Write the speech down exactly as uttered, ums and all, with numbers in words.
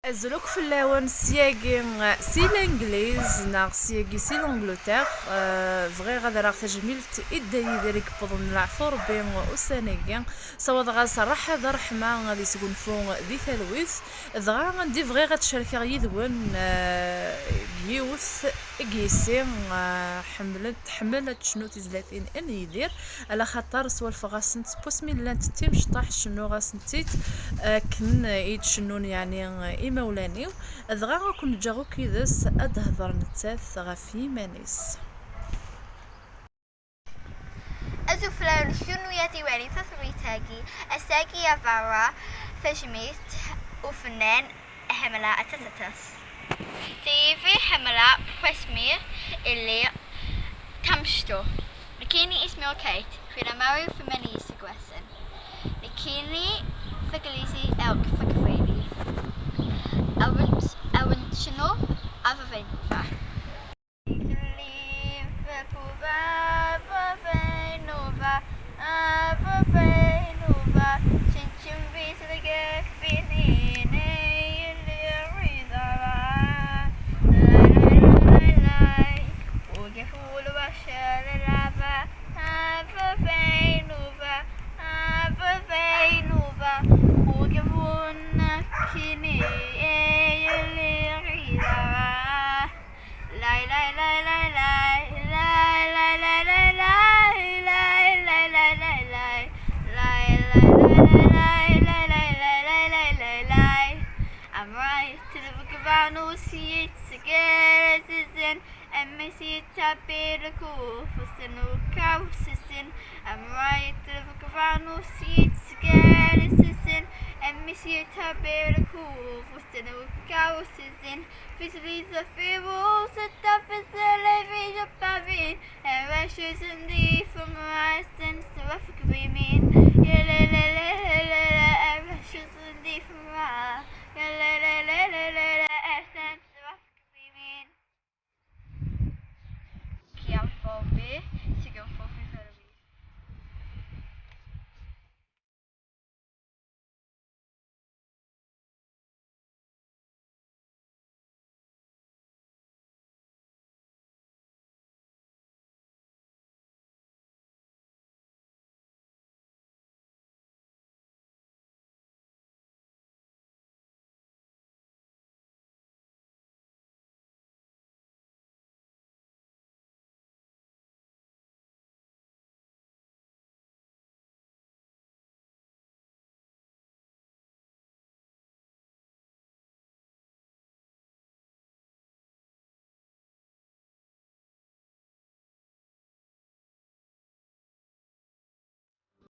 Azul akk fell-awen, syagi si Langliz neɣ syagi si l'Angleterre. Eh, bɣiɣ ad rreɣ tajmilt i Dda Yidir i yewwḍen leɛfu Rebbi ussan-agi. Sawaḍeɣ-as rraḥa d rreḥma, ad isgunfu di talwit. Dɣa andi bɣiɣ ad cerkeɣ yid-wen, eh, yiwet n yessi, eh, ḥemmlent, tḥemmel ad tecnu tizlatin n Yidir, ala xaṭer swalfeɣ-asent seg wasmi llant d timecṭaḥ, cennuɣ-asent-id akken i d-cennun, yeɛni, imawlan-iw. Dɣa ad ken-ǧǧeɣ akk yid-s ad d-tehder nettat ɣef yiman-is. Azul fell-awen kunwi ad iwalin taswit-agi. Ass-agi a berra, tajmilt ufennan Ḥemmleɣ aṭas aṭas. Tayri ḥemmleɣ wasmi i lliɣ d tamecṭuḥt. Nekkini isem-iw Kate, xilla Mary u tmanya iseggasen. Nekkini s teglizit akk s teqbaylit. Awen-d, awen-d cnu, a baba Inuba. Lay, lay, lay, lay, lay. Lay, lay, lay, lay, lay. Lay, lay, lay, lay, lay. Amray telbek banus yettsegger azizen, amis yettabbir kufusen ukaw sisen. Amray telbek banus yettsegger azizen, amis yettabbir kufusen ukaw sisen. Fis les affaires, c'est ta fis les vies de Paris. Arrac-asen di temrasin s wafekbimin. Yalalalala, arrac-asen di temra.